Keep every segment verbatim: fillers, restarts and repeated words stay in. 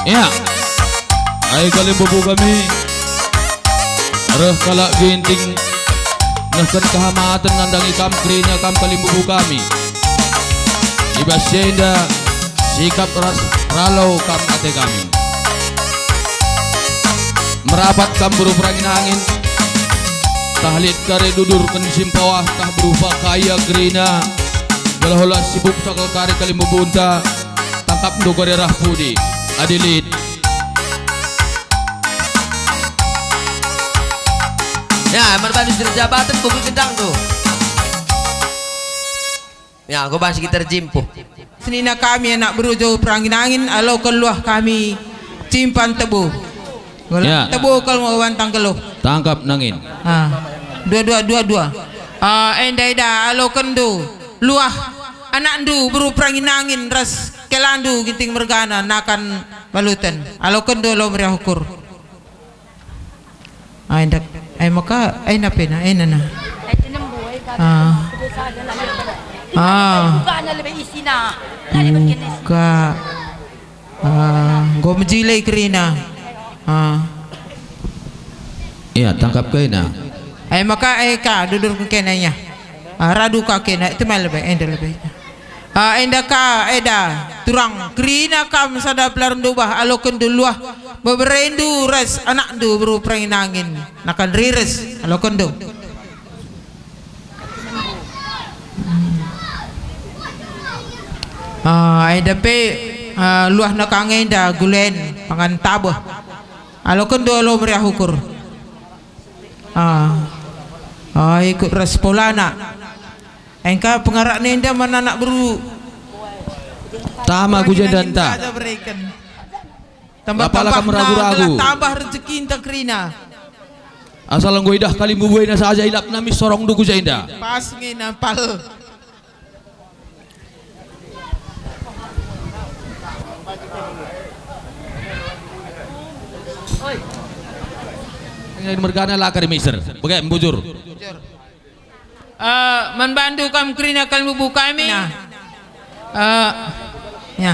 Ya, ai kalimbubu kami, reh kalak Ginting, nehken kehamaten nandangi kam kerina kam kalimbubu kami. I bas si enda sikap ras ralo kam ate kami. Merapat kam beru perangin angin, tah lit kari dudurken simpawah tah berupa kaya kerina, gelah ola sibuk sakal kari kalimbubunta, tangkapndu kari rah pudi, adi lit. Ya, merbanus dari jabatan kuku gendang tu. Ya, aku bas kita jimpuh. Senina kami anak beru jauh perangin-angin, aloken luah kami cimpan tebu. Ya. Tebu kal mau bantang geluh. Tangkap nangin. Ah. Dua, dua, dua, dua. Ah, enda ida alokenndu luah anakndu beru perangin-angin ras kelandu Ginting mergana nakan baluten. Alokenndu alo meriah ukur. Ai ndak, ai maka, ai napena, ai nana. Ah. Ah. Buka. Ah, enggo mejile kerina. Ah. Iya, tangkap kena. Ai maka, ai ka, dudurken kena iya. Ah, radu ka kena, itu mah lebe, enda lebe. Ah, enda ka eda, turang kerina kam sada pelarenndu bah alokenndu luah beberendu ras anakndu beru perangin-angin nakan rires alokenndu. Ah, enda pe, ah, luahna ka nge enda gulen pangan tabeh. Alokenndu alo meriah ukur. Ah. Ah, ikut ras polana. Engka pengarak nenda man anak beru. Tama ku jenda enta. Saja bereken. Tambah-tambah kam ragu-ragu. Gelah tambah rejekinta kerina. Asal enggo idah kalimbubu ena saja ilap nami sorong duku jenda. Pas nge nampal. Mergana la kari miser. Bage, bujur. Eh, man bandu kam kerina kalimbubu kami. Nah. Eh, ya.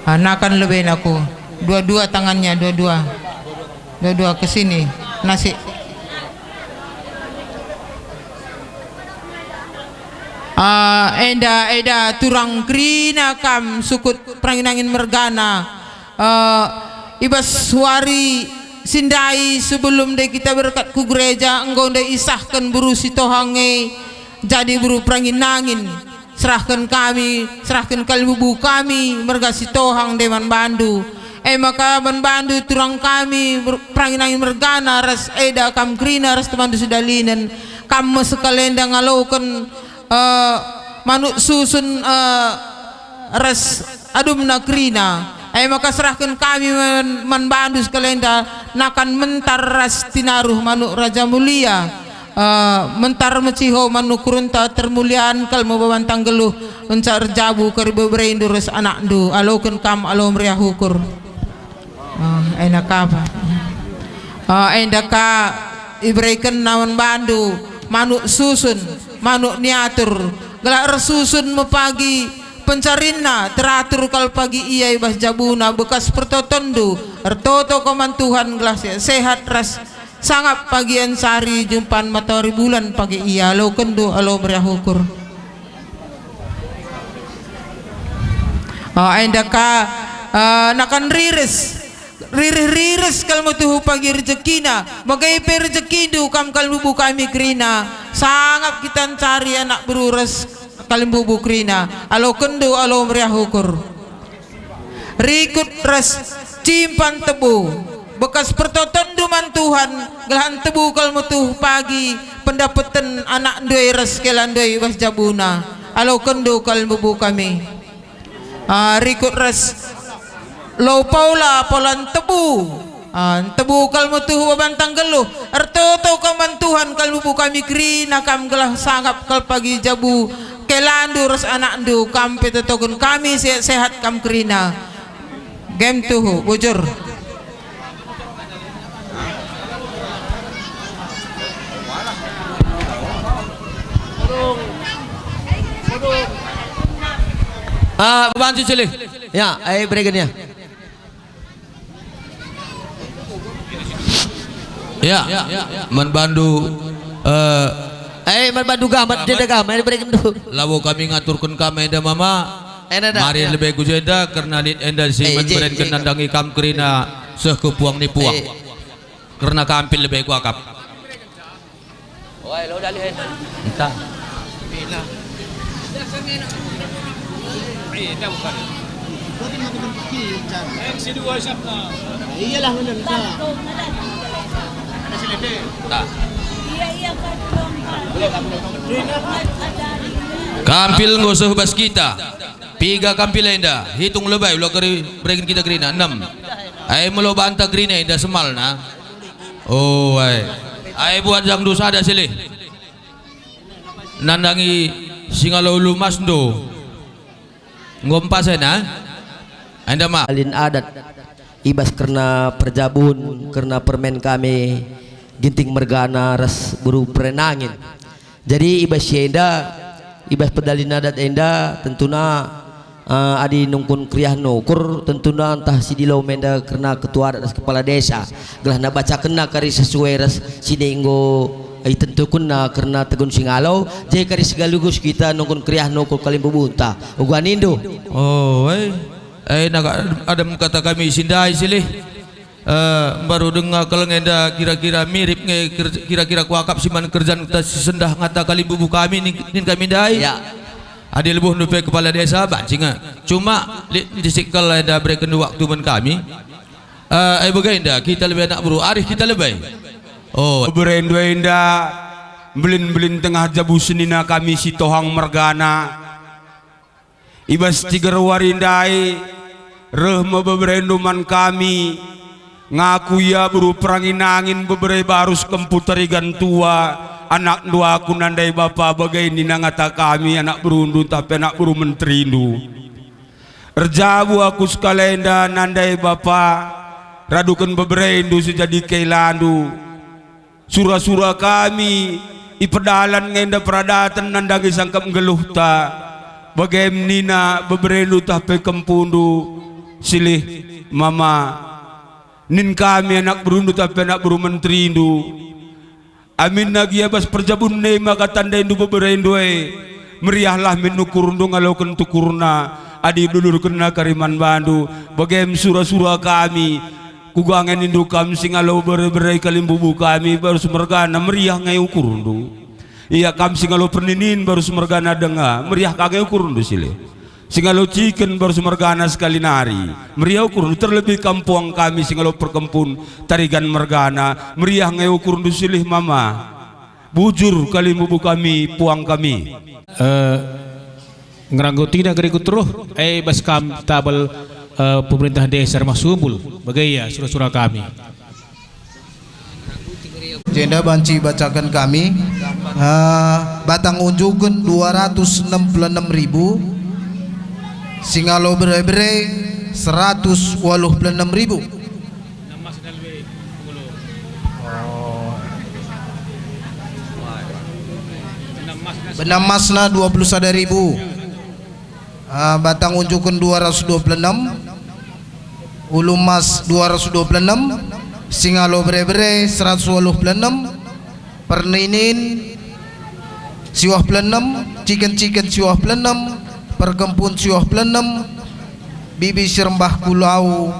Ah, nakan leben aku. Dua-dua tangannya, dua-dua. Dua-dua ke sini. Nasi. Ah, enda, eda turang kerina kam sukut perangin-angin mergana. Eh, i bas wari si ndai sebelum ndai kita berkat ku gereja, enggo ndai isahken beru si tohang e jadi beru perangin-angin. Serahken kami, serahken kalimbubu kami merga si tohang ndai man bandu. E maka man bandu turang kami ber-, perangin-angin mergana ras eda kam kerina ras temandu sedalinen. Kam me sekalenda ngaloken eh, manuk susun, eh, ras adumna kerina. E maka serahken kami man, man bandu sekalenda nakan mentar ras tinaruh manuk Raja Mulia. Eh, mentar meciho manuk kurunta termulian kal me babanta nggeluh ngenca erjabu kari beberendu ras anakndu, aloken kam alo meriah ukur. Ah, enda ka apa? Ah, enda ka iberekenna man bandu manuk susun, manuk niatur, gelah ersusun me pagi pencarinna, teratur kal pagi ia i bas jabuna bekas pertotonndu, ertoto kal man Tuhan gelah se-, sehat ras sangap pagi ncari jumpan matawari bulan pagi ia, alokenndu alo meriah ukur. Ah, enda ka, ah, nakan rires. Rires-rires kal me tuhu pagi rejekina, megai pe rejekindu kam kalimbubu kami kerina, sangap kita ncari anak beru ras kalimbubu kerina, alokenndu alo meriah ukur. Rikut ras cimpan tebu, bekas pertotonndu man Tuhan, gelah ntebu kal me tuhu pagi pendapeten anakndu e ras kelandu e i bas jabuna, alokenndu kalimbubu kami. Ah, rikut ras lo Paula, Paula ntebu. Ah, ntebu kal me tuhu babanta nggeluh. Ertoto kal man Tuhan kalimbubu kami kerina kam gelah sangap kal pagi jabu kelandu ras anakndu, kam pe totoken kami sehat-sehat kam kerina. Gem tuhu, bujur. Ah, banci Silih. Ya, ai bereken ya. Ya, man bandu, eh, ai man bandu gamat, jenda gamat, ai bereken tu. Labo kami ngaturken kam enda, Mama. Enda dah, mari ya. Lebe ku jenda kerna lit enda si Eh, man je, berenken je. Nandangi kam kerina seh ku puang ni puang. Eh. Kerna kampil lebe kuakap. Oi, lo dalih enda. Entah. Iyalah, bener, Kak. Entah. Kampil enggo seh bas kita. Piga kampil enda? Hitung lebe, ula keri, bereken kita kerina. Enem. Ai melo banta kerina enda semalna. Oh, ai. Ai buat jang dosa ada Silih. Nandangi singalo ulu mas ndo. Enggo empas ena? Enda ma. Alin adat i bas kerna perjabun, kerna permen kami, Ginting mergana ras beru perenangin. Jadi i bas si enda, i bas pedalin adat enda, tentuna, eh, adi nungkun keriahna ukur, tentuna ntah si dilom enda kerna ketua adat ras kepala desa, gelah nabacakenna kari sesuai ras si enggo itentukenna kerna tegun singalo, jadi kari sekaligus kita nungkun keriahna ukur kalimbubunta. Uga nindu. Oh, eh. Eh, naga adem kata kami si ndai Silih. Eh, mbaru denga kal nge enda kira-kira mirip nge ker-, kira-kira kuakap si man kerjanta si sendah ngata kalimbubu kami nin, nin kami ndai. Ya. Adi lebuhndu pe kepala desa, banci nge. Cuma, lit ntisik kal enda bereken waktu man kami. Eh, ai bage enda, kita lebe anak beru, arih kita lebe. Oh. Berendu enda, mbelin-mbelin tengah jabu senina kami si Tohang mergana. I bas tiga wari ndai, reh me beberendu man kami, ngaku ia beru perangin-angin bebere barus kempu tarigan tua, anakndu aku nandai bapa bage nina ngata kami anak berundu tapi anak beru menterindu. Erjabu aku sekalenda nandai bapa, raduken beberendu si jadi kelandu. Sura-sura kami ipedalan nge enda peradaten nandangi sangkep nggeluhta. Bage nina beberendu tah pe kempundu, Silih, Mama. Nin kami anak berundu tah pe anak beru menterindu. Aminna gia bas perjabun e maka tandaindu beberendu e. Meriahlah min ukurndu ngaloken tukurna, adi idudurkenna kari man bandu. Bage sura-sura kami. Kuga nge nindu kam singalo bere-bere kalimbubu kami barus mergana meriah nge ukurndu. Ia kam singalo perninin barus mergana denga, meriah ka nge ukurndu Silih. Singalo ciken barus mergana sekali nari, meriah ukurndu terlebih kam puang kami singalo perkempun tarigan mergana, meriah nge ukurndu Silih Mama. Bujur kalimbubu kami, puang kami. Eh, ngeranggotina geriku teruh, eh, bas kam tabel, eh, pemerintah desa Rumah Sumbul, bage ia sura-sura kami. Jenda banci bacaken kami, eh, batang unjuken dua ratus enam puluh enam ribu, singalo bere-bere seratus waluh puluh enam ribu. Benam masna dua puluh sada ribu. Ah, batang unjuken dua ratus dua puluh enam. Ulu mas dua ratus dua puluh enam. Singalo bere-bere seratus waluh puluh enam. Perninin siwah puluh enam, ciken-ciken siwah puluh enam, perkempun siwah puluh enam, bibi serembah kulau,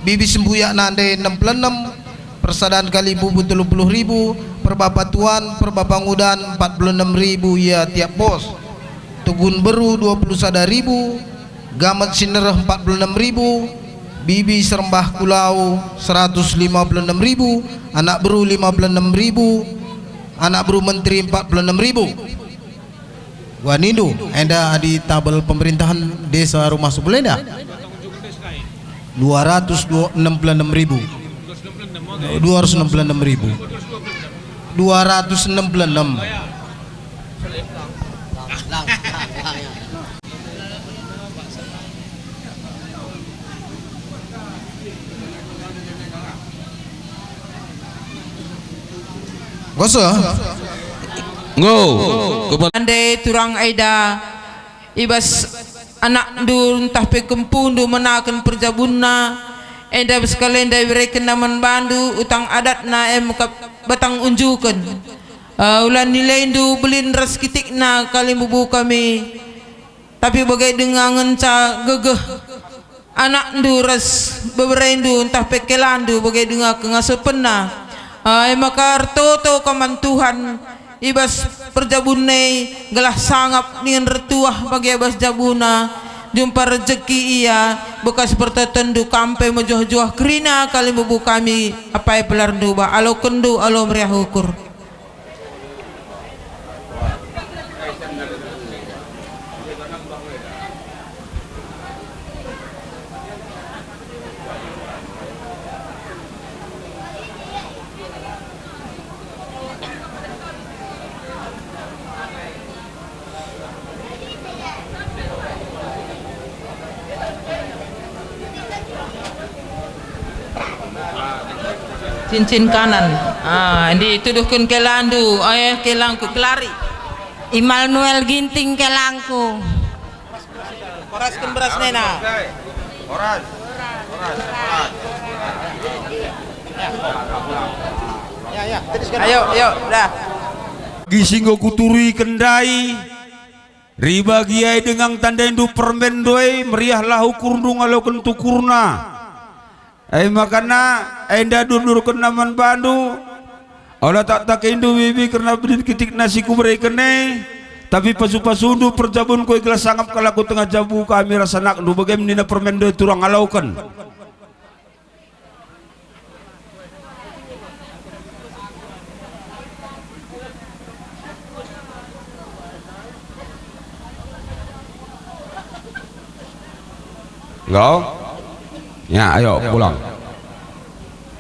bibi sembuyak nande enam puluh enam, persadan kalimbubu telu puluh ribu, perbapa tuan, perbapa ngudan empat puluh enam ribu ia tiap pos, tugun beru dua puluh sada ribu, gamet sinereh empat puluh enam ribu, bibi serembah kulau seratus lima puluh enam ribu, anak beru lima puluh enam ribu, anak beru menteri empat puluh enam ribu. Wah nindu, enda adi tabel pemerintahan desa Rumah Sumbul enda? Dua ratus enam puluh enam ribu. Dua ratus enam puluh enam ribu. Dua ratus enam puluh enam. Goso? Enggo. Kepala Ande turang Aida i bas anakndu ntah pe kempundu menaken perjabunna, enda bas kalenda iberekenna man bandu utang adatna e mekap batang unjuken. Eh, ula nileindu belin ras kitikna kalimbubu kami, tapi bage denga ngenca gegeh anakndu ras beberendu ntah pe kelandu bage denga kengasopenna. Eh, e maka ertoto ka man Tuhan i bas perjabunna e, gelah sangap dingen ertuah bage bas jabuna, jumpa rejeki ia, bekas pertotonndu kam pe mejuah-juah kerina kalimbubu kami, apai pelarndu bah alokenndu alo meriah ukur. Cincin kanan. Ah, dituduhken kelandu, eh, kelangku kelari. Immanuel Ginting kelangku. Korasken beras nena. Koras. Koras. Koras. Ya, ya, teruskan. Ayo, ayo, dah. Bagi si enggo kuturiken ndai, riba gia denga tandaindu permenndu e, meriahlah ukurndu ngaloken tukurna. E makana enda durdurkenna man bandu, ola taktakindu bibi kerna belin kitikna si kubereken e, tapi pasu-pasundu perjabunku e gelah sangap kal aku tengah jabu kami ras anakndu, bage nina permenndu e turang ngaloken. Enggo? Ya, ayo pulang.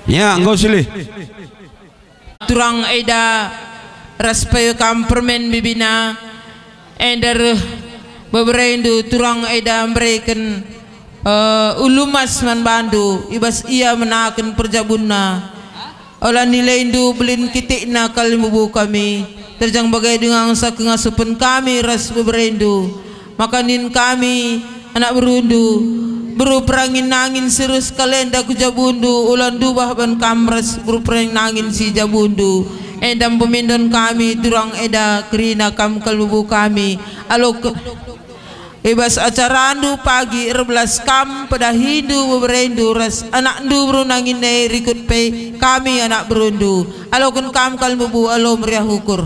Ya, enggo silih. Turang eda ras pe kam permen bibina, enda reh beberendu turang eda mbereken, eh, ulu mas man bandu, i bas ia menaken perjabunna. Ola nileindu belin kitikna kalimbubu kami, terjang bage denga ngenca kengasopen kami ras beberendu. Maka nin kami, anak berundu, beru perangin-angin si reh kalenda ku jabundu, ula ndubah ban kam ras beru perangin-angin si jabundu. Enda mpemindon kami turang eda kerina kam kalimbubu kami. Alo ke-, i bas acarandu pagi erbelas kam pedahindu beberendu ras anakndu beru nangin e rikut pe kami anak berundu. Aloken kam kalimbubu alo meriah ukur.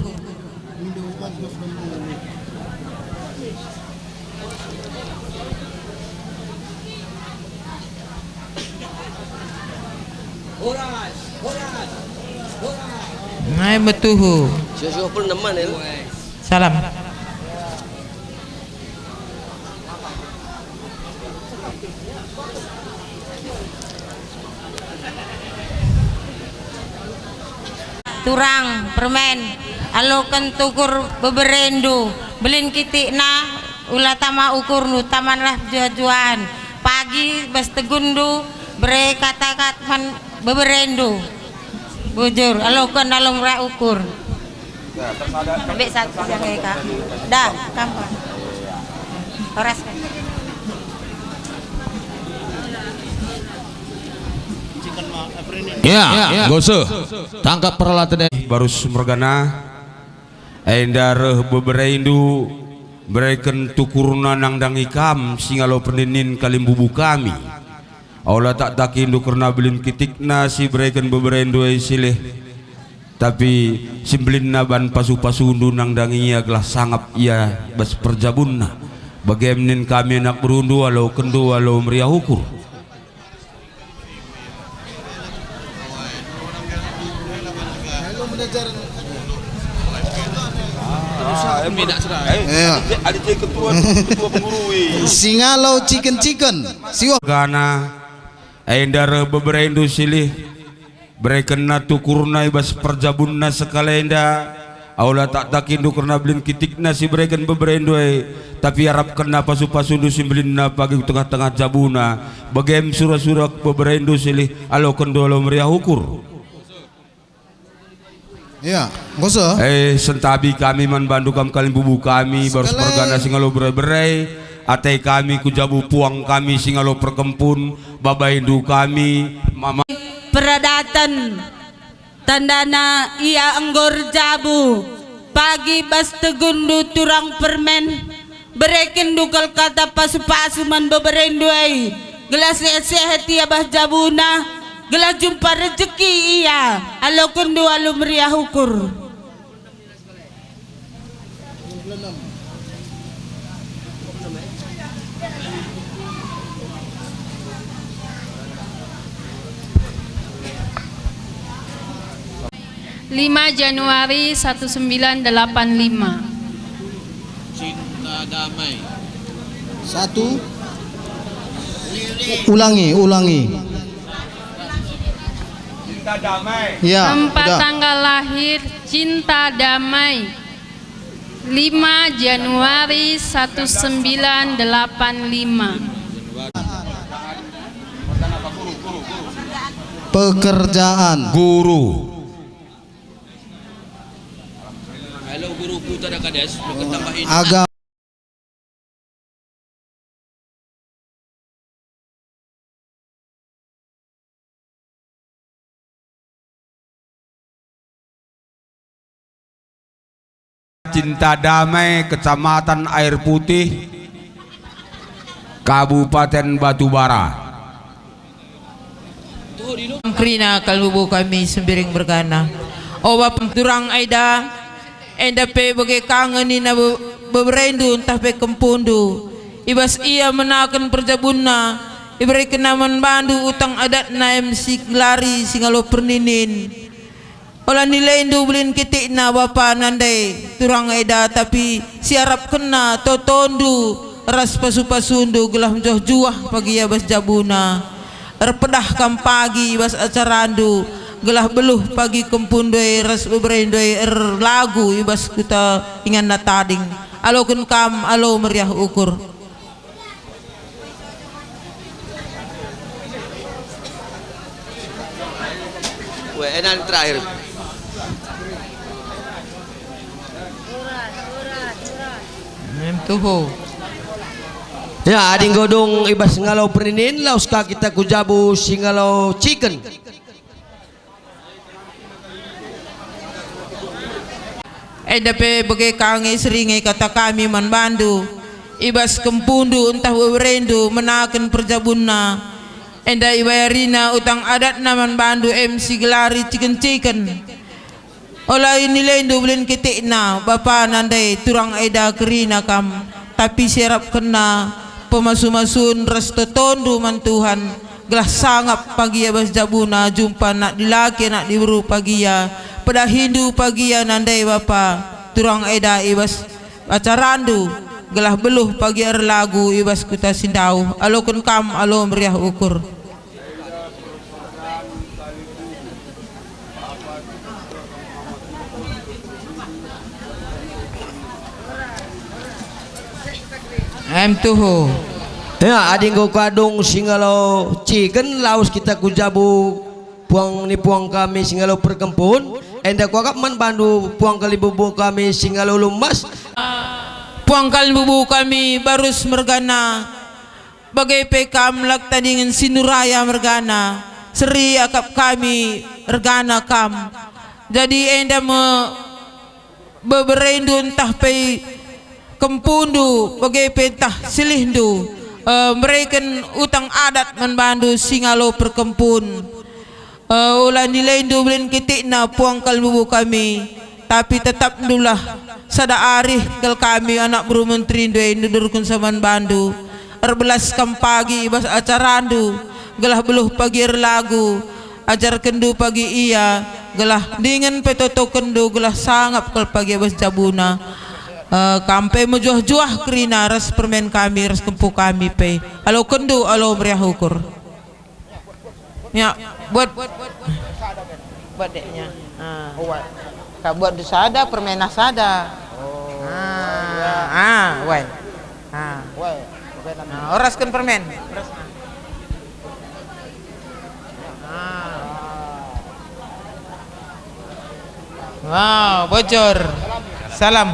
Nai metuhu. Salam. Turang, permen, aloken tukur beberendu, belin kitikna, ula tama ukurndu, tamanlah juah-juahen. Pagi bas tegunndu, bere katakat man beberendu. Bujur, aloken alo meriah ukur. Ambek satu siang e, Kak. Dah, gampang. Horas kan. Ya, ya, gose. Tangkap peralatan. Barus mergana, enda reh beberendu, bereken tukurna nandangi kam si ngalo perninin kalimbubu kami. Ola taktakindu kerna belin kitikna si bereken beberendu e silih, tapi si mbelinna ban pasu-pasundu nandangi ia gelah sangap ia bas perjabunna. Bage nin kami anak berundu alokenndu alo meriah ukur. Iya. Si ngalo ciken-ciken, siwah. Gana, enda reh beberendu silih, berekenna tukurna i bas perjabunna sekalenda, ola taktakindu kerna belin kitikna si bereken beberendu e, tapi arapkenna pasu-pasundu si mbelinna pagi ku tengah-tengah jabuna, bagem sura-sura beberendu silih, alokenndu alo meriah ukur. Ya, nggak usah. Eh, sentabi kami man bandu kam kalimbubu kami, barus mergana si ngalo bere-bere, Ate kami ku jabu puang kami singalo perkempun, babaindu kami, mama. Peradaten, tandana ia enggo erjabu, pagi bas tegunndu turang permen, berekenndu kal kata pasu-pasu man beberendu ai, gelah sehat-sehat ia bas jabuna, gelah jumpa rejeki ia, alokenndu alu meriah ukur. Lima Januari seribu sembilan ratus delapan puluh lima. Cinta damai. Satu. Ulangi, ulangi. Cinta damai. Ya, tempat udah. Tanggal lahir, Cinta Damai. Lima Januari seribu sembilan ratus delapan puluh lima. Pekerjaan. Guru. Halo, guru putar kades, agama. Cinta Damai, Kecamatan Air Putih, Kabupaten Batubara. Kerina kal bubu kami Sembiring mergana. O Bapa turang eda, enda pe bage ka nge nina be-, beberendu ntah pe kempundu. I bas ia menaken perjabunna, iberekenna man bandu utang adatna em si gelari singalo perninin. Ola nilainndu belin kitikna bapa nande turang eda, tapi siarapkenna totondu ras pasu-pasundu gelah mejuah-juah pagi i bas jabuna. Erpedah kam pagi i bas acarandu, gelah beluh pagi kempundu e ras beberendu e erlagu i bas kuta inganna tading. Aloken kam alo meriah ukur. Weh, enak terakhir. Em tuhu. Ya, adi enggo dung i bas ngalo perninin, lawes ka kita ku jabu singalo ciken. Enda pe bage ka nge seri nge kata kami man bandu, i bas kempundu ntah beberendu menaken perjabunna, enda ibayarina utang adatna man bandu em si gelari ciken-ciken. Ola inilaindu belin kitikna, bapa nande turang eda kerina kam, tapi siarapkenna pemasu-masun ras totondu man Tuhan, gelah sangap pagi i bas jabuna jumpa anak dilaki anak diberu pagi ia. Pedahindu pagi ia nande bapa turang eda i bas acarandu, gelah beluh pagi erlagu i bas kuta si ndauh. Aloken kam alo meriah ukur. Em tuhu. Ya, adi enggo kadung singalo ciken, lawes kita ku jabu puang ni puang kami singalo perkempun, enda kuakap man bandu puang kalibubu kami singalo lumas. Puang kalibubu kami barus mergana, bage pe kam lak tadingen sinuraya mergana, seri akap kami ergana kam. Jadi enda me beberendu ntah pe kempundu, bage pe ntah silihndu, eh, mereken utang adat man bandu singalo perkempun. Eh, ula nilaindu belin kitikna puang kalibubu kami, tapi tetapndulah sada arih kal kami anak beru menterindu e nudurkenca man bandu. Erbelas kam pagi i bas acarandu, gelah beluh pagi erlagu, ajarkenndu pagi ia, gelah dingen pe totokenndu, gelah sangap kal pagi i bas jabuna. Eh, kam pe mejuah-juah kerina ras permen kami ras kempu kami pe. Alokenndu alo meriah ukur. Ya, buat, buat deknya. Ah. Ka buat sada, permenna sada. Ah, ah, wai. Ah. Ah, orasken permen. Ah. Wow, bocor. Salam.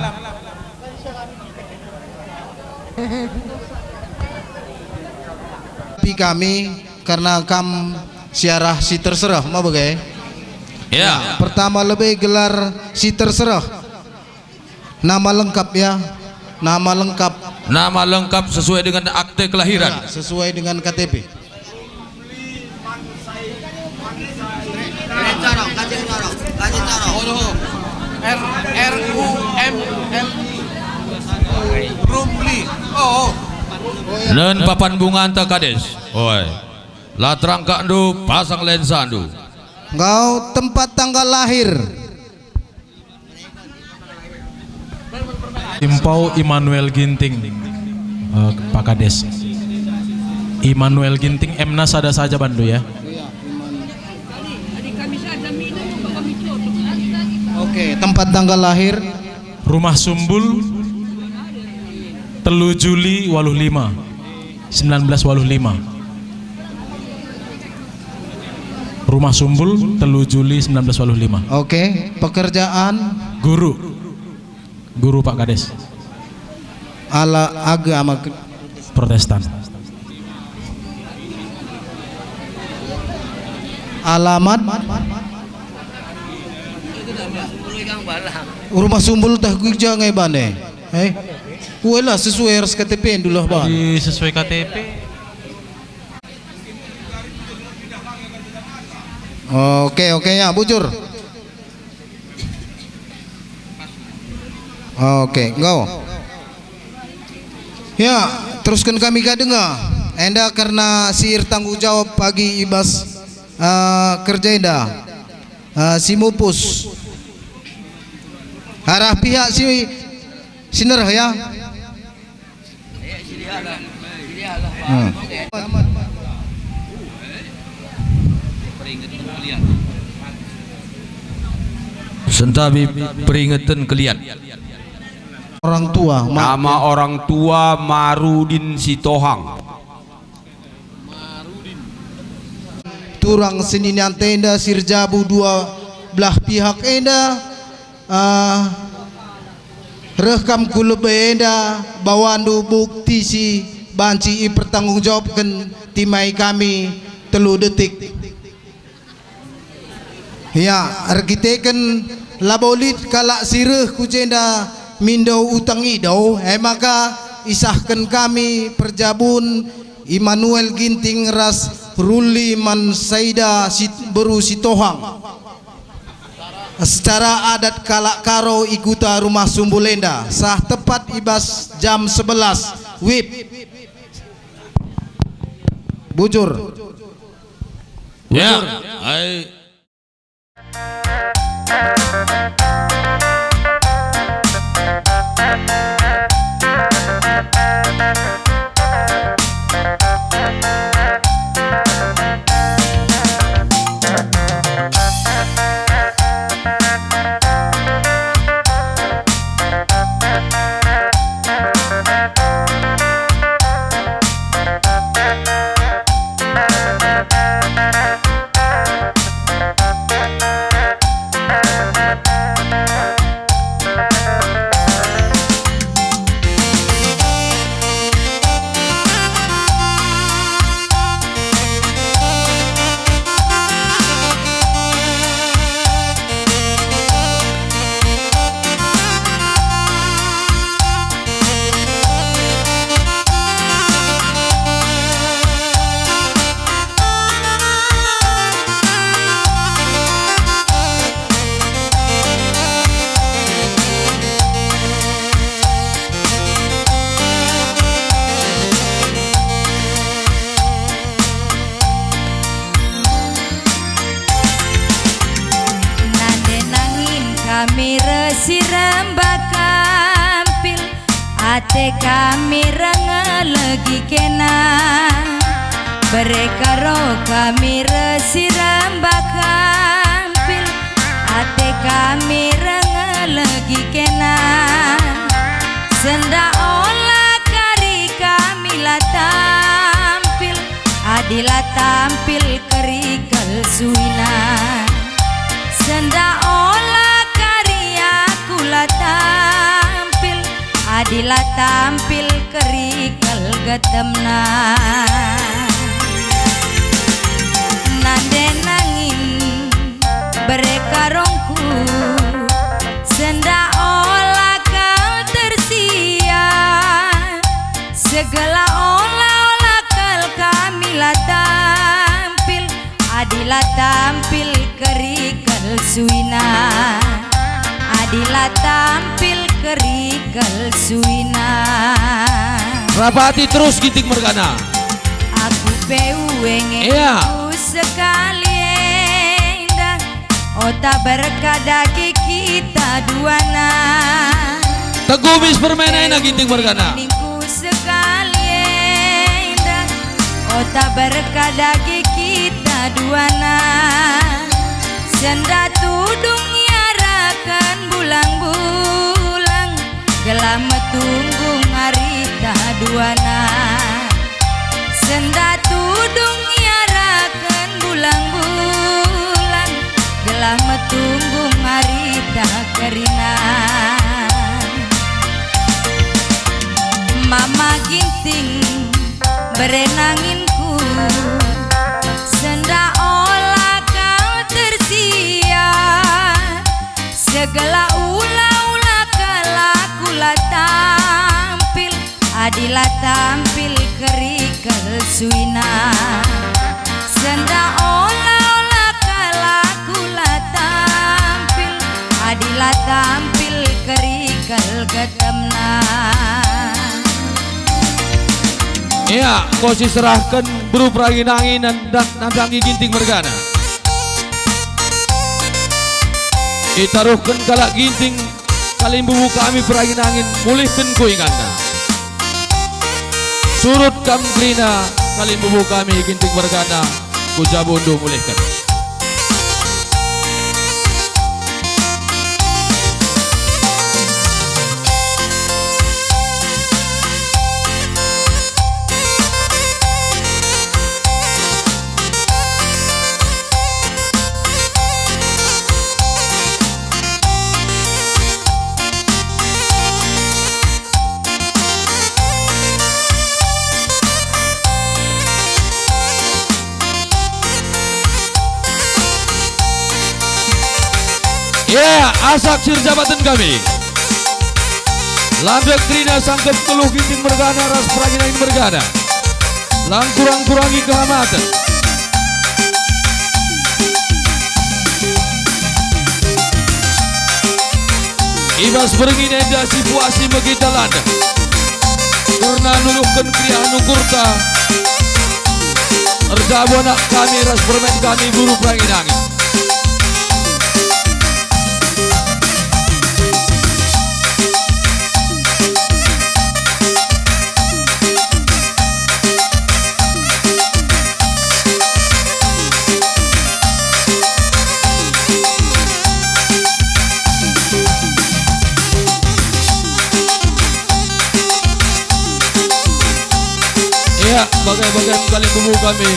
Kami, karena kam siarah si terserah, ma bage? Ya. Ya, pertama lebe gelar si terserah. Nama lengkap ya, nama lengkap. Nama lengkap sesuai dengan akte kelahiran. Ya, sesuai dengan K T P. R, R U M L I. Rumli. Oh, oh. Len papan bunganta, Kades. Oi. La terangkakndu, pasang lensandu. Enggo tempat tanggal lahir. Simpau Immanuel Ginting, eh, Pak Kades. Immanuel Ginting, M-na sada saja bandu ya. Oke, tempat tanggal lahir. Rumah Sumbul, telu Juli waluh lima, sembilan belas waluh lima. Rumah Sumbul, telu Juli sembilan belas waluh lima. Oke, pekerjaan? Guru. Guru, Pak Kades. Ala agama ke- Protestan. Alamat? Rumah Sumbul tah gereja nge bane. Eh? Uelah sesuai ras K T P dulu, Bang. Di sesuai K T P. Oke, oke ya, bujur. Oke, enggo. Ya, terusken kami ka denga. Enda kerna si ertanggung jawab pagi i bas, eh, kerja enda. Eh, si mupus. Arah pihak si, si nereh ya. Hmm. Sentabi peringeten keliat. Orang tua, ma- Nama orang tua Marudin Sitohang. Turang senina enda si erjabu dua belah pihak enda, ah, reh kam ku lebe enda, bawandu bukti si banci ipertanggungjawabken timai kami telu detik. Ya, erkiteken labo lit kalak si reh ku jenda mindo utang ido, e maka isahken kami perjabun Immanuel Ginting ras Ruli man Saida si, beru Sitohang. Secara adat kalak Karo i kuta Rumah Sumbul enda, sah tepat i bas jam sebelas wib. Bujur. Ya, ai. Nande nangin kami reh si rembak kampil, ate kami reh ngelegi kena. Bere Karo kami reh si rembak kampil, ate kami reh ngelegi kena. Sendah ola kari kami la tampil, adi la tampil kerikel suina. Sendah ola kari aku la tampil, adi la tampil kerikel getemna. Segala ola-ola kal kami la tampil, adi la tampil keri kal suina. Adi la tampil keri kal suina. Rapati terus Ginting mergana. Aku pe uenge. Iya. Ku sekali enda. Ota berkat dage kita duana. Teguh mis permainanna Ginting mergana. Ningku sekali enda. Ota berkat dage kita duana. Senda tudung iaraken bulang-bulang. Gelah metunggung arita duana. Senda tudung iaraken bulang-bulang, gelah metunggung arita kerina. Mama Ginting, bere nanginku, senda ola kal tersia. Segala ula-ula kal aku la tampil, adi la tampil keri kal suina. Senda ola-ola kal aku la tampil, adi la tampil keri kal getemna. Ea, enggo siserahken beru perangin-angin nandangi Ginting mergana. Itaruhken kalak Ginting kalimbubu kami perangin-angin, mulihken ku inganna. Surut kam kerina kalimbubu kami Ginting mergana, ku jabundu mulihken. Ya, asak sirjabaten kami. Landek kerina sangkep keluh Ginting mergana ras perangin-angin mergana. Lang kurang-kurangi kehamaten. I bas berengi enda sipuaksi me kita landek. Kerna nuluhken keriahen ukurta, erjabu anak kami ras permen kami beru perangin-angin. Ya, bagai-bagai kalimbubu kami.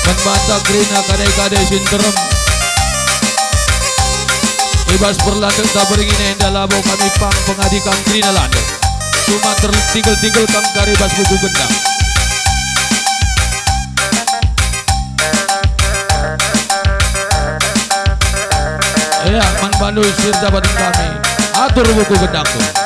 Man banta kerina kadai-kadai si nterem. I bas perlandekta berengi enda labo kami pang pengadi kam kerina landek. Cuma tertingkel-tingkel kam kari bas buku gendang. Ya, man bandu sirjabaten kami. Atur buku gendangku.